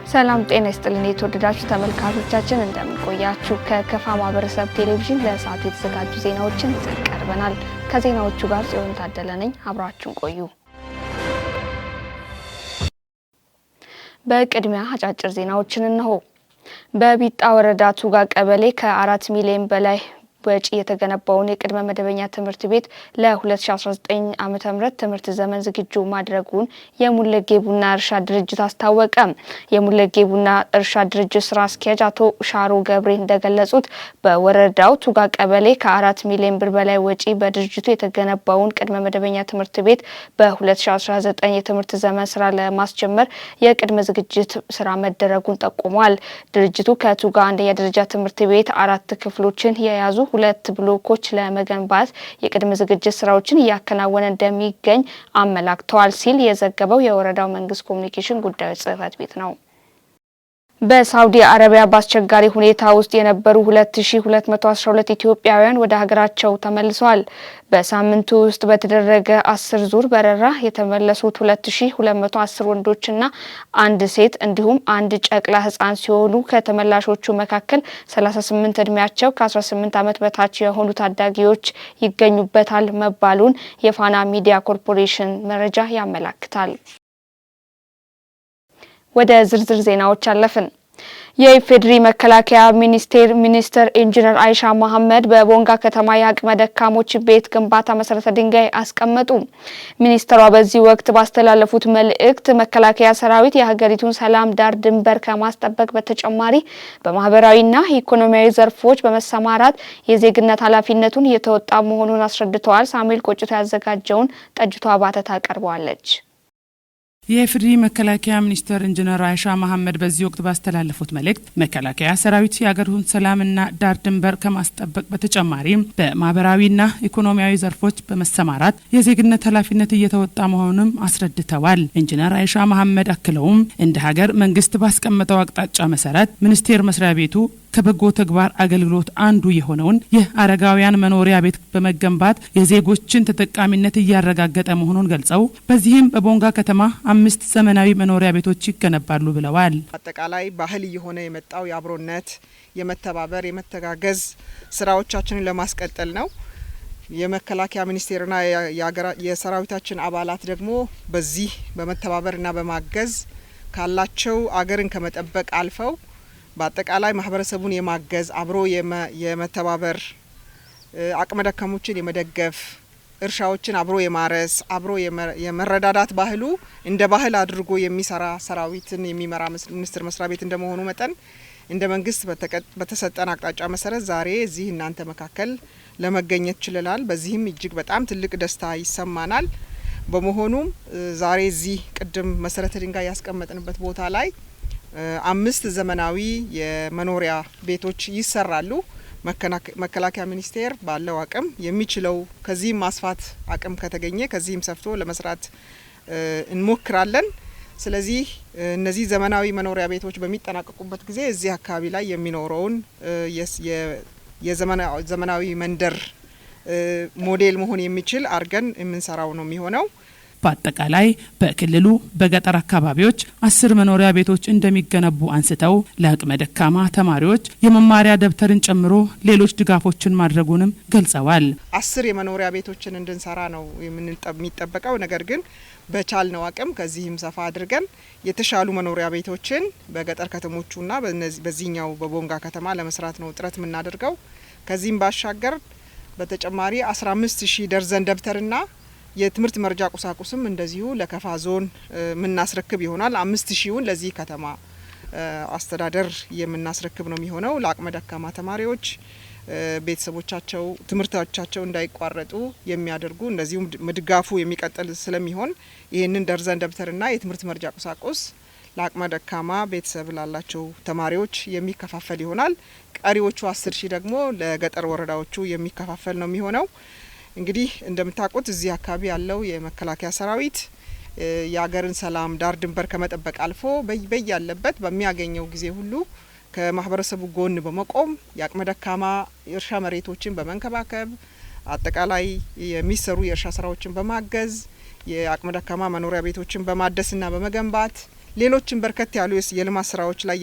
ሰላም ጤና ይስጥልን የተወደዳችሁ ተመልካቾቻችን፣ እንደምን ቆያችሁ? ከከፋ ማህበረሰብ ቴሌቪዥን ለሰዓቱ የተዘጋጁ ዜናዎችን ይዘን ቀርበናል። ከዜናዎቹ ጋር ጽዮን ታደለ ነኝ። አብራችሁን ቆዩ። በቅድሚያ አጫጭር ዜናዎችን እነሆ። በቢጣ ወረዳ ቱጋ ቀበሌ ከ4 ሚሊዮን በላይ ወጪ የተገነባውን የቅድመ መደበኛ ትምህርት ቤት ለ2019 ዓ.ም ትምህርት ዘመን ዝግጁ ማድረጉን የሙለጌ ቡና እርሻ ድርጅት አስታወቀ። የሙለጌ ቡና እርሻ ድርጅት ስራ አስኪያጅ አቶ ሻሮ ገብሬ እንደገለጹት፣ በወረዳው ቱጋ ቀበሌ ከ4 ሚሊዮን ብር በላይ ወጪ በድርጅቱ የተገነባውን ቅድመ መደበኛ ትምህርት ቤት በ2019 የትምህርት ዘመን ስራ ለማስጀመር የቅድመ ዝግጅት ስራ መደረጉን ጠቁሟል። ድርጅቱ ከቱጋ አንደኛ ደረጃ ትምህርት ቤት አራት ክፍሎችን የያዙ ሁለት ብሎኮች ለመገንባት የቅድመ ዝግጅት ስራዎችን እያከናወነ እንደሚገኝ አመላክተዋል ሲል የዘገበው የወረዳው መንግስት ኮሚኒኬሽን ጉዳዮች ጽህፈት ቤት ነው። በሳውዲ አረቢያ በአስቸጋሪ ሁኔታ ውስጥ የነበሩ 2212 ኢትዮጵያውያን ወደ ሀገራቸው ተመልሰዋል። በሳምንቱ ውስጥ በተደረገ 10 ዙር በረራ የተመለሱት 2210 ወንዶችና አንድ ሴት እንዲሁም አንድ ጨቅላ ህጻን ሲሆኑ፣ ከተመላሾቹ መካከል 38 እድሜያቸው ከ18 ዓመት በታች የሆኑ ታዳጊዎች ይገኙበታል መባሉን የፋና ሚዲያ ኮርፖሬሽን መረጃ ያመላክታል። ወደ ዝርዝር ዜናዎች አለፍን። የኢፌዴሪ መከላከያ ሚኒስቴር ሚኒስትር ኢንጂነር አይሻ መሐመድ በቦንጋ ከተማ የአቅመ ደካሞች ቤት ግንባታ መሰረተ ድንጋይ አስቀመጡ። ሚኒስትሯ በዚህ ወቅት ባስተላለፉት መልእክት፣ መከላከያ ሰራዊት የሀገሪቱን ሰላም ዳር ድንበር ከማስጠበቅ በተጨማሪ በማህበራዊና ኢኮኖሚያዊ ዘርፎች በመሰማራት የዜግነት ኃላፊነቱን እየተወጣ መሆኑን አስረድተዋል። ሳሙኤል ቆጭቶ ያዘጋጀውን ጠጅቷ አባተ ታቀርበዋለች። የኢፌዴሪ መከላከያ ሚኒስትር ኢንጂነር አይሻ መሐመድ በዚህ ወቅት ባስተላለፉት መልእክት፣ መከላከያ ሰራዊት የአገሩን ሰላምና ዳር ድንበር ከማስጠበቅ በተጨማሪም በማህበራዊና ኢኮኖሚያዊ ዘርፎች በመሰማራት የዜግነት ኃላፊነት እየተወጣ መሆኑንም አስረድተዋል። ኢንጂነር አይሻ መሐመድ አክለውም፣ እንደ ሀገር መንግስት ባስቀመጠው አቅጣጫ መሰረት ሚኒስቴር መስሪያ ቤቱ ከበጎ ተግባር አገልግሎት አንዱ የሆነውን የአረጋውያን መኖሪያ ቤት በመገንባት የዜጎችን ተጠቃሚነት እያረጋገጠ መሆኑን ገልጸው፣ በዚህም በቦንጋ ከተማ አምስት ዘመናዊ መኖሪያ ቤቶች ይገነባሉ ብለዋል። አጠቃላይ ባህል እየሆነ የመጣው የአብሮነት፣ የመተባበር፣ የመተጋገዝ ስራዎቻችንን ለማስቀጠል ነው። የመከላከያ ሚኒስቴርና የሰራዊታችን አባላት ደግሞ በዚህ በመተባበርና በማገዝ ካላቸው አገርን ከመጠበቅ አልፈው በአጠቃላይ ማህበረሰቡን የማገዝ፣ አብሮ የመተባበር፣ አቅመ ደካሞችን የመደገፍ፣ እርሻዎችን አብሮ የማረስ፣ አብሮ የመረዳዳት ባህሉ እንደ ባህል አድርጎ የሚሰራ ሰራዊትን የሚመራ ሚኒስቴር መስሪያ ቤት እንደመሆኑ መጠን፣ እንደ መንግስት በተሰጠን አቅጣጫ መሰረት ዛሬ እዚህ እናንተ መካከል ለመገኘት ችለናል። በዚህም እጅግ በጣም ትልቅ ደስታ ይሰማናል። በመሆኑም ዛሬ እዚህ ቅድም መሰረተ ድንጋይ ያስቀመጥንበት ቦታ ላይ አምስት ዘመናዊ የመኖሪያ ቤቶች ይሰራሉ። መከላከያ ሚኒስቴር ባለው አቅም የሚችለው ከዚህም ማስፋት አቅም ከተገኘ ከዚህም ሰፍቶ ለመስራት እንሞክራለን። ስለዚህ እነዚህ ዘመናዊ መኖሪያ ቤቶች በሚጠናቀቁበት ጊዜ እዚህ አካባቢ ላይ የሚኖረውን የዘመናዊ መንደር ሞዴል መሆን የሚችል አድርገን የምንሰራው ነው የሚሆነው። በአጠቃላይ በክልሉ በገጠር አካባቢዎች 10 መኖሪያ ቤቶች እንደሚገነቡ አንስተው፣ ለአቅመ ደካማ ተማሪዎች የመማሪያ ደብተርን ጨምሮ ሌሎች ድጋፎችን ማድረጉንም ገልጸዋል። 10 የመኖሪያ ቤቶችን እንድንሰራ ነው የሚጠበቀው። ነገር ግን በቻልነው አቅም ከዚህም ሰፋ አድርገን የተሻሉ መኖሪያ ቤቶችን በገጠር ከተሞቹና በዚህኛው በቦንጋ ከተማ ለመስራት ነው ጥረት የምናደርገው። ከዚህም ባሻገር በተጨማሪ 15 ሺህ ደርዘን ደብተርና የትምህርት መርጃ ቁሳቁስም እንደዚሁ ለከፋ ዞን የምናስረክብ ይሆናል። 5,000ውን ለዚህ ከተማ አስተዳደር የምናስረክብ ነው የሚሆነው። ለአቅመ ደካማ ተማሪዎች ቤተሰቦቻቸው ትምህርቶቻቸው እንዳይቋረጡ የሚያደርጉ፣ እንደዚሁም ድጋፉ የሚቀጥል ስለሚሆን፣ ይህንን ደርዘን ደብተርና የትምህርት መርጃ ቁሳቁስ ለአቅመ ደካማ ቤተሰብ ላላቸው ተማሪዎች የሚከፋፈል ይሆናል። ቀሪዎቹ 10,000 ደግሞ ለገጠር ወረዳዎቹ የሚከፋፈል ነው የሚሆነው። እንግዲህ እንደምታውቁት እዚህ አካባቢ ያለው የመከላከያ ሰራዊት የሀገርን ሰላም ዳር ድንበር ከመጠበቅ አልፎ በያለበት በሚያገኘው ጊዜ ሁሉ ከማህበረሰቡ ጎን በመቆም የአቅመ ደካማ እርሻ መሬቶችን በመንከባከብ፣ አጠቃላይ የሚሰሩ የእርሻ ስራዎችን በማገዝ፣ የአቅመ ደካማ መኖሪያ ቤቶችን በማደስና በመገንባት፣ ሌሎችም በርከት ያሉ የልማት ስራዎች ላይ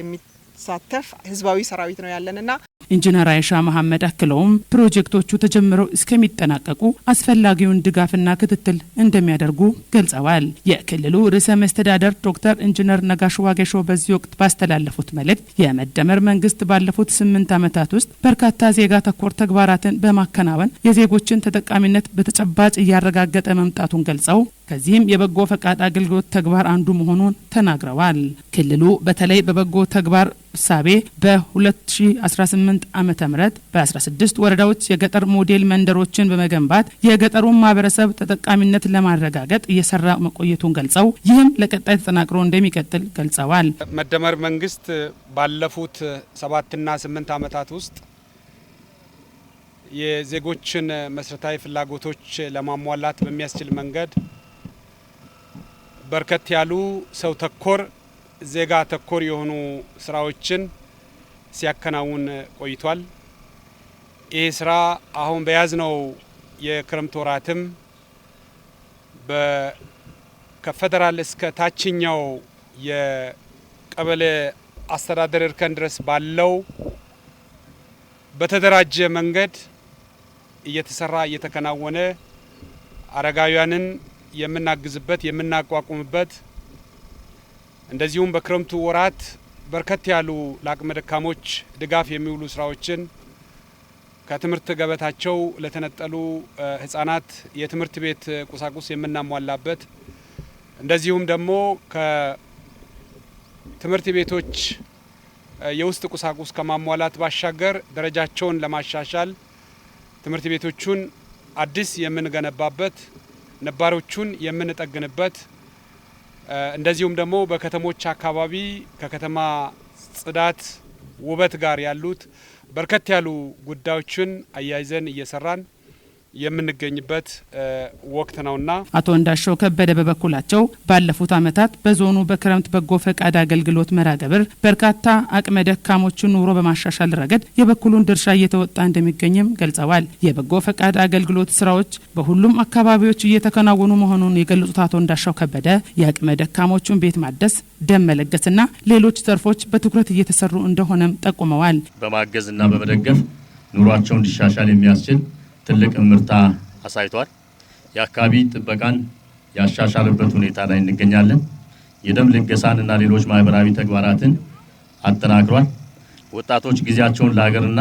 የሚሳተፍ ህዝባዊ ሰራዊት ነው ያለንና። ኢንጂነር አይሻ መሐመድ አክለውም ፕሮጀክቶቹ ተጀምረው እስከሚጠናቀቁ አስፈላጊውን ድጋፍና ክትትል እንደሚያደርጉ ገልጸዋል። የክልሉ ርዕሰ መስተዳደር ዶክተር ኢንጂነር ነጋሽ ዋጌሾ በዚህ ወቅት ባስተላለፉት መልእክት የመደመር መንግስት ባለፉት 8 ዓመታት ውስጥ በርካታ ዜጋ ተኮር ተግባራትን በማከናወን የዜጎችን ተጠቃሚነት በተጨባጭ እያረጋገጠ መምጣቱን ገልጸው፣ ከዚህም የበጎ ፈቃድ አገልግሎት ተግባር አንዱ መሆኑን ተናግረዋል። ክልሉ በተለይ በበጎ ተግባር እሳቤ በ2018 ዓ.ም. በ16 ወረዳዎች የገጠር ሞዴል መንደሮችን በመገንባት የገጠሩን ማህበረሰብ ተጠቃሚነት ለማረጋገጥ እየሰራ መቆየቱን ገልጸው፣ ይህም ለቀጣይ ተጠናክሮ እንደሚቀጥል ገልጸዋል። መደመር መንግስት ባለፉት 7ና 8 ዓመታት ውስጥ የዜጎችን መሰረታዊ ፍላጎቶች ለማሟላት በሚያስችል መንገድ በርከት ያሉ ሰው ተኮር፣ ዜጋ ተኮር የሆኑ ስራዎችን ሲያከናውን ቆይቷል። ይህ ስራ አሁን በያዝነው የክረምት ወራትም ከፌዴራል እስከ ታችኛው የቀበሌ አስተዳደር እርከን ድረስ ባለው በተደራጀ መንገድ እየተሰራ፣ እየተከናወነ፣ አረጋውያንን የምናግዝበት፣ የምናቋቁምበት፣ እንደዚሁም በክረምቱ ወራት በርከት ያሉ ለአቅመ ደካሞች ድጋፍ የሚውሉ ስራዎችን፣ ከትምህርት ገበታቸው ለተነጠሉ ህጻናት የትምህርት ቤት ቁሳቁስ የምናሟላበት፣ እንደዚሁም ደግሞ ከትምህርት ቤቶች የውስጥ ቁሳቁስ ከማሟላት ባሻገር ደረጃቸውን ለማሻሻል ትምህርት ቤቶቹን አዲስ የምንገነባበት፣ ነባሮቹን የምንጠግንበት፣ እንደዚሁም ደግሞ በከተሞች አካባቢ ከከተማ ጽዳት ውበት ጋር ያሉት በርከት ያሉ ጉዳዮችን አያይዘን እየሰራን የምንገኝበት ወቅት ነውና። አቶ እንዳሻው ከበደ በበኩላቸው ባለፉት ዓመታት በዞኑ በክረምት በጎ ፈቃድ አገልግሎት መርሃ ግብር በርካታ አቅመ ደካሞችን ኑሮ በማሻሻል ረገድ የበኩሉን ድርሻ እየተወጣ እንደሚገኝም ገልጸዋል። የበጎ ፈቃድ አገልግሎት ስራዎች በሁሉም አካባቢዎች እየተከናወኑ መሆኑን የገለጹት አቶ እንዳሻው ከበደ የአቅመ ደካሞቹን ቤት ማደስ፣ ደም መለገስና ሌሎች ዘርፎች በትኩረት እየተሰሩ እንደሆነም ጠቁመዋል። በማገዝና በመደገፍ ኑሯቸው እንዲሻሻል የሚያስችል ትልቅ እምርታ አሳይቷል። የአካባቢ ጥበቃን ያሻሻለበት ሁኔታ ላይ እንገኛለን። የደም ልገሳን እና ሌሎች ማህበራዊ ተግባራትን አጠናክሯል። ወጣቶች ጊዜያቸውን ለሀገርና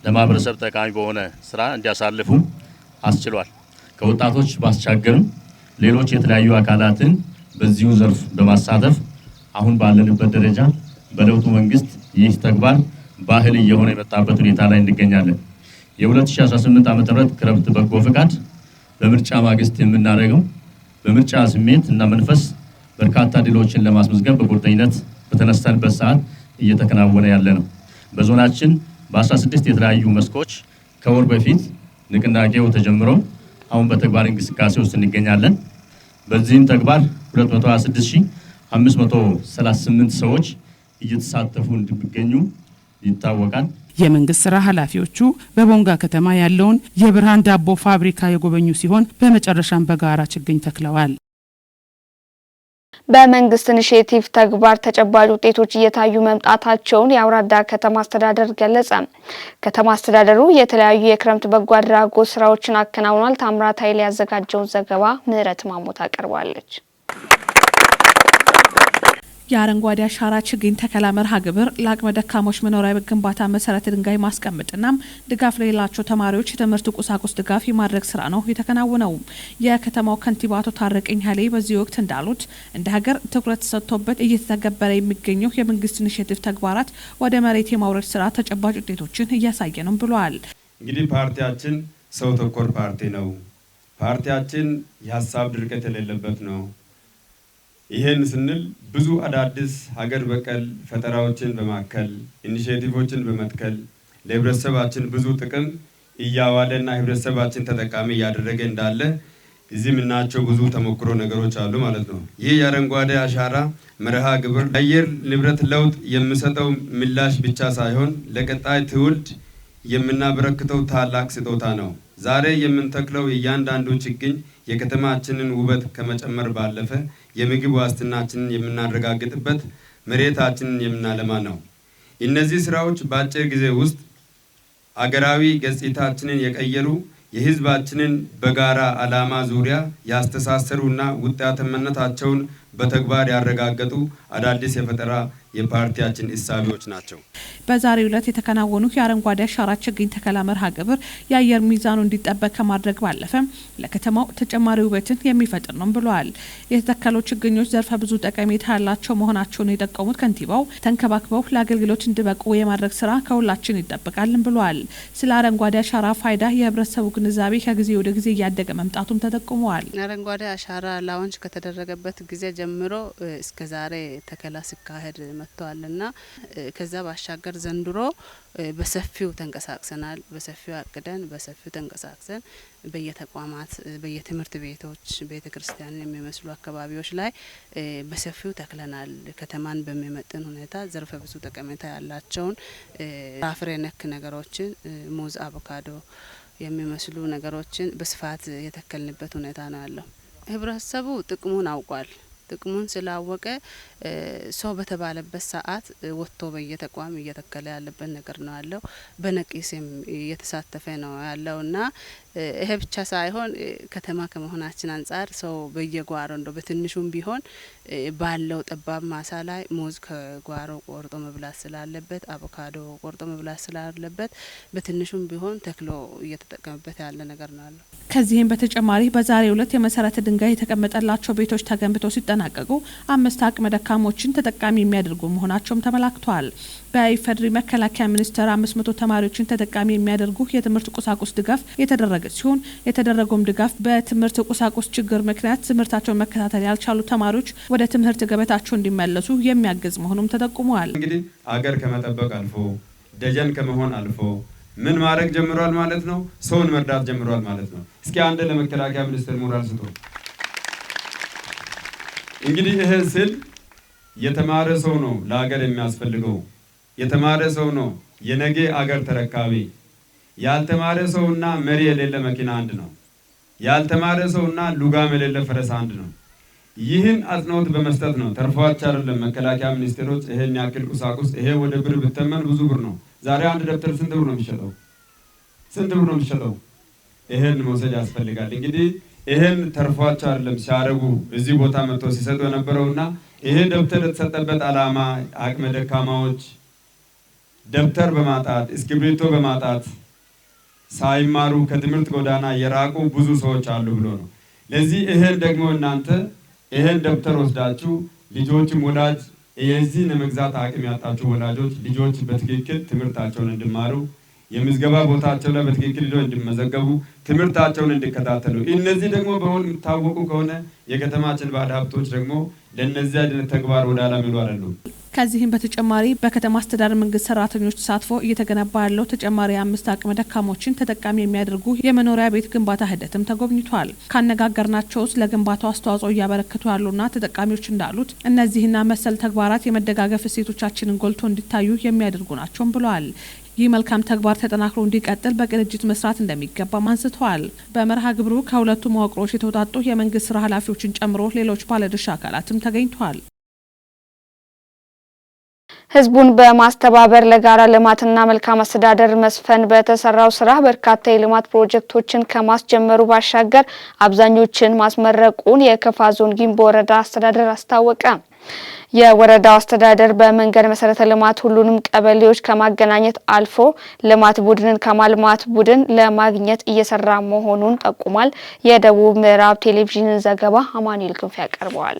ለማህበረሰብ ጠቃሚ በሆነ ስራ እንዲያሳልፉ አስችሏል። ከወጣቶች ባሻገርም ሌሎች የተለያዩ አካላትን በዚሁ ዘርፍ በማሳተፍ አሁን ባለንበት ደረጃ በለውጡ መንግስት ይህ ተግባር ባህል እየሆነ የመጣበት ሁኔታ ላይ እንገኛለን። የ2018 ዓ.ም. ክረምት በጎ ፈቃድ በምርጫ ማግስት የምናደርገው በምርጫ ስሜት እና መንፈስ በርካታ ድሎችን ለማስመዝገብ በቁርጠኝነት በተነሳንበት ሰዓት እየተከናወነ ያለ ነው። በዞናችን በ16 የተለያዩ መስኮች ከወር በፊት ንቅናቄው ተጀምሮ አሁን በተግባር እንቅስቃሴ ውስጥ እንገኛለን። በዚህም ተግባር 226538 ሰዎች እየተሳተፉ እንደሚገኙ ይታወቃል። የመንግስት ስራ ኃላፊዎቹ በቦንጋ ከተማ ያለውን የብርሃን ዳቦ ፋብሪካ የጎበኙ ሲሆን፣ በመጨረሻም በጋራ ችግኝ ተክለዋል። በመንግስት ኢኒሼቲቭ ተግባር ተጨባጭ ውጤቶች እየታዩ መምጣታቸውን የአውራዳ ከተማ አስተዳደር ገለጸ። ከተማ አስተዳደሩ የተለያዩ የክረምት በጎ አድራጎት ስራዎችን አከናውኗል። ታምራት ኃይሌ ያዘጋጀውን ዘገባ ምህረት ማሞ ታቀርባለች። የአረንጓዴ አሻራ ችግኝ ተከላ መርሃ ግብር፣ ለአቅመ ደካሞች መኖሪያ ቤት ግንባታ መሰረተ ድንጋይ ማስቀመጥና ድጋፍ ለሌላቸው ተማሪዎች የትምህርት ቁሳቁስ ድጋፍ የማድረግ ስራ ነው የተከናወነው። የከተማው ከንቲባ አቶ ታረቀኝ ኃይሌ በዚህ ወቅት እንዳሉት፣ እንደ ሀገር ትኩረት ተሰጥቶበት እየተተገበረ የሚገኘው የመንግስት ኢኒሼቲቭ ተግባራት ወደ መሬት የማውረድ ስራ ተጨባጭ ውጤቶችን እያሳየ ነው ብለዋል። እንግዲህ ፓርቲያችን ሰው ተኮር ፓርቲ ነው። ፓርቲያችን የሀሳብ ድርቀት የሌለበት ነው። ይህን ስንል ብዙ አዳዲስ ሀገር በቀል ፈጠራዎችን በማከል፣ ኢኒሼቲቮችን በመትከል ለህብረተሰባችን ብዙ ጥቅም እያዋለና ህብረተሰባችን ተጠቃሚ እያደረገ እንዳለ እዚህ የምናያቸው ብዙ ተሞክሮ ነገሮች አሉ ማለት ነው። ይህ የአረንጓዴ አሻራ መርሃ ግብር ለአየር ንብረት ለውጥ የሚሰጠው ምላሽ ብቻ ሳይሆን ለቀጣይ ትውልድ የምናበረክተው ታላቅ ስጦታ ነው። ዛሬ የምንተክለው እያንዳንዱ ችግኝ የከተማችንን ውበት ከመጨመር ባለፈ የምግብ ዋስትናችንን የምናረጋግጥበት፣ መሬታችንን የምናለማ ነው። እነዚህ ስራዎች በአጭር ጊዜ ውስጥ አገራዊ ገጽታችንን የቀየሩ፣ የህዝባችንን በጋራ ዓላማ ዙሪያ ያስተሳሰሩና ውጤታማነታቸውን በተግባር ያረጋገጡ አዳዲስ የፈጠራ የፓርቲያችን እሳቤዎች ናቸው። በዛሬው ዕለት የተከናወኑ የአረንጓዴ አሻራ ችግኝ ተከላ መርሃ ግብር የአየር ሚዛኑ እንዲጠበቅ ከማድረግ ባለፈ ለከተማው ተጨማሪ ውበትን የሚፈጥር ነው ብለዋል። የተተከሉ ችግኞች ዘርፈ ብዙ ጠቀሜታ ያላቸው መሆናቸውን የጠቆሙት ከንቲባው ተንከባክበው ለአገልግሎት እንዲበቁ የማድረግ ስራ ከሁላችን ይጠበቃል ብለዋል። ስለ አረንጓዴ አሻራ ፋይዳ የህብረተሰቡ ግንዛቤ ከጊዜ ወደ ጊዜ እያደገ መምጣቱም ተጠቁመዋል። አረንጓዴ አሻራ launch ከተደረገበት ጊዜ ጀምሮ እስከ ዛሬ ተከላ ሲካሄድ መጥተዋልና ከዛ ባሻገር ዘንድሮ በሰፊው ተንቀሳቅሰናል። በሰፊው አቅደን በሰፊው ተንቀሳቅሰን በየተቋማት፣ በየትምህርት ቤቶች፣ ቤተ ክርስቲያንን የሚመስሉ አካባቢዎች ላይ በሰፊው ተክለናል። ከተማን በሚመጥን ሁኔታ ዘርፈ ብዙ ጠቀሜታ ያላቸውን ፍራፍሬ ነክ ነገሮችን፣ ሙዝ፣ አቮካዶ የሚመስሉ ነገሮችን በስፋት የተከልንበት ሁኔታ ነው ያለው። ህብረተሰቡ ጥቅሙን አውቋል። ጥቅሙን ስላወቀ ሰው በተባለበት ሰዓት ወጥቶ በየተቋም እየተከለ ያለበት ነገር ነው ያለው። በነቂስም እየተሳተፈ ነው ያለውና ይሄ ብቻ ሳይሆን ከተማ ከመሆናችን አንጻር ሰው በየጓሮ እንደው በትንሹም ቢሆን ባለው ጠባብ ማሳ ላይ ሙዝ ከጓሮ ቆርጦ መብላት ስላለበት፣ አቮካዶ ቆርጦ መብላት ስላለበት በትንሹም ቢሆን ተክሎ እየተጠቀመበት ያለ ነገር ነው ያለው። ከዚህም በተጨማሪ በዛሬው ዕለት የመሰረተ ድንጋይ የተቀመጠላቸው ቤቶች ተገንብተው ሲጠናቀቁ አምስት አቅመ ደካሞችን ተጠቃሚ የሚያደርጉ መሆናቸውም ተመላክቷል። በኢፌዴሪ መከላከያ ሚኒስቴር 500 ተማሪዎችን ተጠቃሚ የሚያደርጉ የትምህርት ቁሳቁስ ድጋፍ የተደረገ ሲሆን የተደረገውም ድጋፍ በትምህርት ቁሳቁስ ችግር ምክንያት ትምህርታቸውን መከታተል ያልቻሉ ተማሪዎች ወደ ትምህርት ገበታቸው እንዲመለሱ የሚያግዝ መሆኑም ተጠቁመዋል። እንግዲህ አገር ከመጠበቅ አልፎ፣ ደጀን ከመሆን አልፎ ምን ማድረግ ጀምሯል ማለት ነው? ሰውን መርዳት ጀምሯል ማለት ነው። እስኪ አንድ ለመከላከያ ሚኒስቴር ሞራል ስጡ። እንግዲህ ይሄ ስል የተማረ ሰው ነው ለሀገር የሚያስፈልገው። የተማረ ሰው ነው የነገ አገር ተረካቢ። ያልተማረ ሰውና መሪ የሌለ መኪና አንድ ነው። ያልተማረ ሰውና ሉጋም የሌለ ፈረስ አንድ ነው። ይህን አጽንኦት በመስጠት ነው፣ ተርፏቸው አይደለም መከላከያ ሚኒስቴሮች ይሄን ያክል ቁሳቁስ፣ ይሄ ወደ ብር ብተመን ብዙ ብር ነው። ዛሬ አንድ ደብተር ስንት ብር ነው የሚሸጠው? ስንት ብር ነው የሚሸጠው? ይሄን መውሰድ ያስፈልጋል። እንግዲህ ይሄን ተርፏቸው አይደለም ሲያረጉ እዚህ ቦታ መጥተው ሲሰጡ የነበረውና ይሄ ደብተር የተሰጠበት ዓላማ አቅመ ደካማዎች ደብተር በማጣት፣ እስክሪብቶ በማጣት ሳይማሩ ከትምህርት ጎዳና የራቁ ብዙ ሰዎች አሉ ብሎ ነው። ለዚህ ይሄን ደግሞ እናንተ ይሄን ደብተር ወስዳችሁ ልጆችም ወላጅ የዚህን የመግዛት አቅም ያጣችሁ ወላጆች ልጆች በትክክል ትምህርታቸውን እንዲማሩ፣ የምዝገባ ቦታቸው ላይ በትክክል ሄደው እንዲመዘገቡ፣ ትምህርታቸውን እንዲከታተሉ፣ እነዚህ ደግሞ በውል የሚታወቁ ከሆነ የከተማችን ባለ ሀብቶች ደግሞ ለእነዚህ አይነት ተግባር ወደ ኋላ የሚሉ አይደሉም። ከዚህም በተጨማሪ በከተማ አስተዳደር መንግስት ሰራተኞች ተሳትፎ እየተገነባ ያለው ተጨማሪ አምስት አቅመ ደካሞችን ተጠቃሚ የሚያደርጉ የመኖሪያ ቤት ግንባታ ሂደትም ተጎብኝቷል። ካነጋገርናቸው ውስጥ ለግንባታው አስተዋጽኦ እያበረከቱ ያሉና ተጠቃሚዎች እንዳሉት እነዚህና መሰል ተግባራት የመደጋገፍ እሴቶቻችንን ጎልቶ እንዲታዩ የሚያደርጉ ናቸውም ብለዋል። ይህ መልካም ተግባር ተጠናክሮ እንዲቀጥል በቅንጅት መስራት እንደሚገባም አንስተዋል። በመርሃ ግብሩ ከሁለቱ መዋቅሮች የተውጣጡ የመንግስት ስራ ኃላፊዎችን ጨምሮ ሌሎች ባለድርሻ አካላትም ተገኝተዋል። ህዝቡን በማስተባበር ለጋራ ልማትና መልካም አስተዳደር መስፈን በተሰራው ስራ በርካታ የልማት ፕሮጀክቶችን ከማስጀመሩ ባሻገር አብዛኞችን ማስመረቁን የከፋ ዞን ጊምቦ ወረዳ አስተዳደር አስታወቀ። የወረዳው አስተዳደር በመንገድ መሰረተ ልማት ሁሉንም ቀበሌዎች ከማገናኘት አልፎ ልማት ቡድንን ከማልማት ቡድን ለማግኘት እየሰራ መሆኑን ጠቁሟል። የደቡብ ምዕራብ ቴሌቪዥንን ዘገባ አማኑኤል ክንፍ ያቀርበዋል።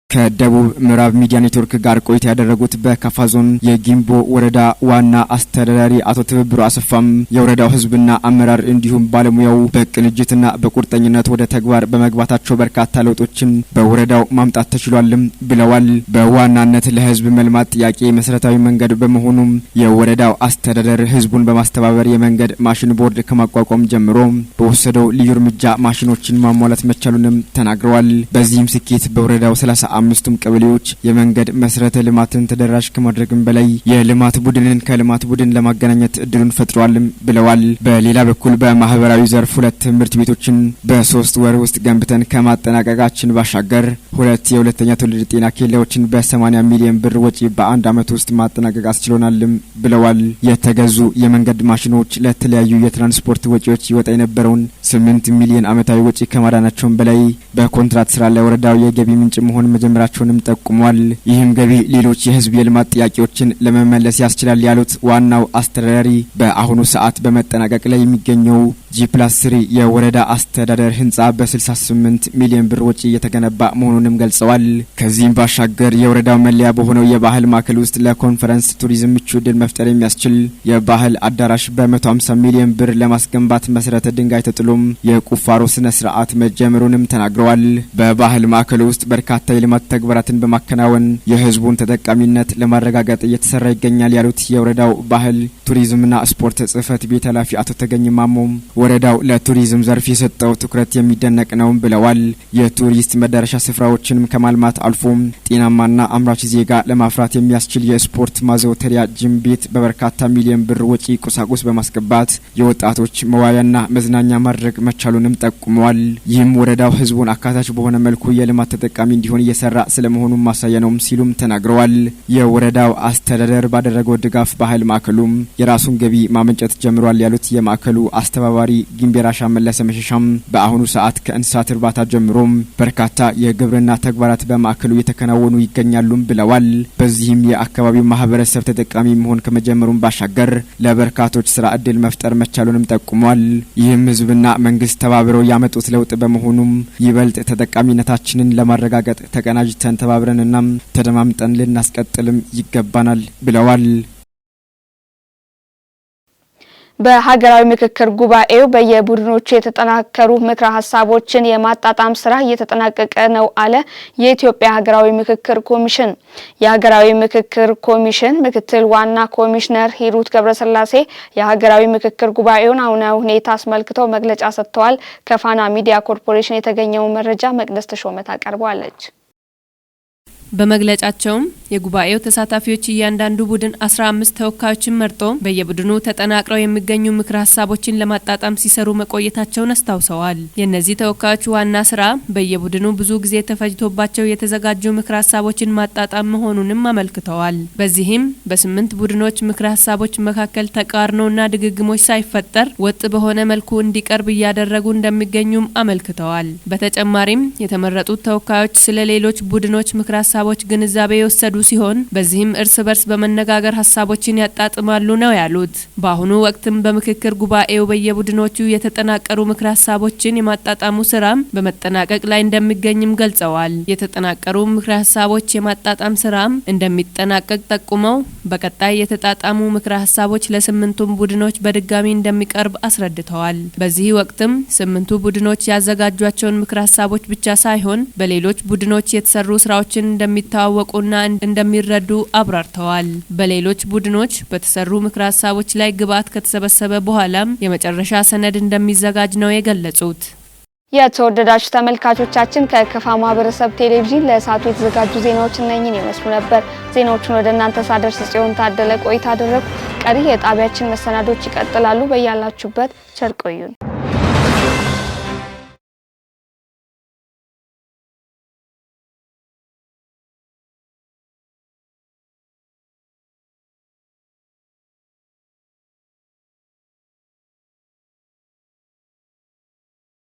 ከደቡብ ምዕራብ ሚዲያ ኔትወርክ ጋር ቆይታ ያደረጉት በካፋ ዞን የጊምቦ ወረዳ ዋና አስተዳዳሪ አቶ ትብብሩ አሰፋም የወረዳው ሕዝብና አመራር እንዲሁም ባለሙያው በቅንጅትና በቁርጠኝነት ወደ ተግባር በመግባታቸው በርካታ ለውጦችን በወረዳው ማምጣት ተችሏልም ብለዋል። በዋናነት ለሕዝብ መልማት ጥያቄ መሰረታዊ መንገድ በመሆኑም የወረዳው አስተዳደር ሕዝቡን በማስተባበር የመንገድ ማሽን ቦርድ ከማቋቋም ጀምሮ በወሰደው ልዩ እርምጃ ማሽኖችን ማሟላት መቻሉንም ተናግረዋል። በዚህም ስኬት በወረዳው 34 በአምስቱም ቀበሌዎች የመንገድ መሰረተ ልማትን ተደራሽ ከማድረግም በላይ የልማት ቡድንን ከልማት ቡድን ለማገናኘት እድሉን ፈጥሯልም ብለዋል። በሌላ በኩል በማህበራዊ ዘርፍ 2 ትምህርት ቤቶችን በ3 ወር ውስጥ ገንብተን ከማጠናቀቃችን ባሻገር 2 የሁለተኛ ትውልድ ጤና ኬላዎችን በ80 ሚሊዮን ብር ወጪ በአንድ ዓመት ውስጥ ማጠናቀቅ አስችሎናልም ብለዋል። የተገዙ የመንገድ ማሽኖች ለተለያዩ የትራንስፖርት ወጪዎች ይወጣ የነበረውን 8 ሚሊዮን ዓመታዊ ወጪ ከማዳናቸውም በላይ በኮንትራት ስራ ለወረዳው የገቢ ምንጭ መሆን መጀመራቸውንም ጠቁሟል። ይህም ገቢ ሌሎች የህዝብ የልማት ጥያቄዎችን ለመመለስ ያስችላል ያሉት ዋናው አስተዳዳሪ በአሁኑ ሰዓት በመጠናቀቅ ላይ የሚገኘው G+3 የወረዳ አስተዳደር ህንጻ በ68 ሚሊዮን ብር ወጪ እየተገነባ መሆኑንም ገልጸዋል። ከዚህም ባሻገር የወረዳው መለያ በሆነው የባህል ማዕከል ውስጥ ለኮንፈረንስ ቱሪዝም ምቹ ዕድል መፍጠር የሚያስችል የባህል አዳራሽ በ150 ሚሊዮን ብር ለማስገንባት መሰረተ ድንጋይ ተጥሎም የቁፋሮ ስነ ስርዓት መጀመሩንም ተናግረዋል። በባህል ማዕከል ውስጥ በርካታ የልማት ተግባራትን በማከናወን የህዝቡን ተጠቃሚነት ለማረጋገጥ እየተሰራ ይገኛል ያሉት የወረዳው ባህል ቱሪዝምና ስፖርት ጽህፈት ቤት ኃላፊ አቶ ተገኝ ማሞም ወረዳው ለቱሪዝም ዘርፍ የሰጠው ትኩረት የሚደነቅ ነው ብለዋል። የቱሪስት መዳረሻ ስፍራዎችንም ከማልማት አልፎም ጤናማና አምራች ዜጋ ለማፍራት የሚያስችል የስፖርት ማዘውተሪያ ጂም ቤት በበርካታ ሚሊዮን ብር ወጪ ቁሳቁስ በማስገባት የወጣቶች መዋያና መዝናኛ ማድረግ መቻሉንም ጠቁመዋል። ይህም ወረዳው ህዝቡን አካታች በሆነ መልኩ የልማት ተጠቃሚ እንዲሆን እየሰራ ስለመሆኑ ማሳያ ነው ሲሉም ተናግረዋል። የወረዳው አስተዳደር ባደረገው ድጋፍ ባህል ማዕከሉም የራሱን ገቢ ማመንጨት ጀምሯል ያሉት የማዕከሉ አስተባባሪ ጊምቤራሻ መለሰ መሸሻም በአሁኑ ሰዓት ከእንስሳት እርባታ ጀምሮም በርካታ የግብርና ተግባራት በማዕከሉ እየተከናወኑ ይገኛሉም ብለዋል። በዚህም የአካባቢው ማህበረሰብ ተጠቃሚ መሆን ከመጀመሩም ባሻገር ለበርካቶች ስራ እድል መፍጠር መቻሉንም ጠቁሟል። ይህም ህዝብና መንግስት ተባብረው ያመጡት ለውጥ በመሆኑም ይበልጥ ተጠቃሚነታችንን ለማረጋገጥ ተቀናጅተን ተባብረንና ተደማምጠን ልናስቀጥልም ይገባናል ብለዋል። በሀገራዊ ምክክር ጉባኤው በየቡድኖቹ የተጠናከሩ ምክረ ሀሳቦችን የማጣጣም ስራ እየተጠናቀቀ ነው አለ የኢትዮጵያ ሀገራዊ ምክክር ኮሚሽን። የሀገራዊ ምክክር ኮሚሽን ምክትል ዋና ኮሚሽነር ሂሩት ገብረስላሴ የሀገራዊ ምክክር ጉባኤውን አሁናዊ ሁኔታ አስመልክተው መግለጫ ሰጥተዋል። ከፋና ሚዲያ ኮርፖሬሽን የተገኘውን መረጃ መቅደስ ተሾመ ታቀርበዋለች። በመግለጫቸውም የጉባኤው ተሳታፊዎች እያንዳንዱ ቡድን 15 ተወካዮችን መርጦ በየቡድኑ ተጠናቅረው የሚገኙ ምክረ ሀሳቦችን ለማጣጣም ሲሰሩ መቆየታቸውን አስታውሰዋል። የእነዚህ ተወካዮች ዋና ስራ በየቡድኑ ብዙ ጊዜ ተፈጅቶባቸው የተዘጋጁ ምክረ ሀሳቦችን ማጣጣም መሆኑንም አመልክተዋል። በዚህም በ8 ቡድኖች ምክረ ሀሳቦች መካከል ተቃርኖና ድግግሞች ሳይፈጠር ወጥ በሆነ መልኩ እንዲቀርብ እያደረጉ እንደሚገኙም አመልክተዋል። በተጨማሪም የተመረጡት ተወካዮች ስለ ሌሎች ቡድኖች ምክረ ሀሳቦች ግንዛቤ የወሰዱ ሲሆን በዚህም እርስ በርስ በመነጋገር ሀሳቦችን ያጣጥማሉ ነው ያሉት። በአሁኑ ወቅትም በምክክር ጉባኤው በየቡድኖቹ የተጠናቀሩ ምክረ ሀሳቦችን የማጣጣሙ ስራም በመጠናቀቅ ላይ እንደሚገኝም ገልጸዋል። የተጠናቀሩ ምክረ ሀሳቦች የማጣጣም ስራም እንደሚጠናቀቅ ጠቁመው በቀጣይ የተጣጣሙ ምክረ ሀሳቦች ለ8ቱም ቡድኖች በድጋሚ እንደሚቀርብ አስረድተዋል። በዚህ ወቅትም 8ቱ ቡድኖች ያዘጋጇቸውን ምክረ ሀሳቦች ብቻ ሳይሆን በሌሎች ቡድኖች የተሰሩ ስራዎችን እንደሚታወቁና እንደሚረዱ አብራርተዋል። በሌሎች ቡድኖች በተሰሩ ምክረ ሀሳቦች ላይ ግብአት ከተሰበሰበ በኋላም የመጨረሻ ሰነድ እንደሚዘጋጅ ነው የገለጹት። የተወደዳችሁ ተመልካቾቻችን ከከፋ ማህበረሰብ ቴሌቪዥን ለሰዓቱ የተዘጋጁ ዜናዎች እነኝህን ይመስሉ ነበር። ዜናዎቹን ወደ እናንተ ሳደርስ ጽዮን ታደለ ቆይታ አደረኩ። ቀሪ የጣቢያችን መሰናዶች ይቀጥላሉ። በያላችሁበት ቸር ቆዩን።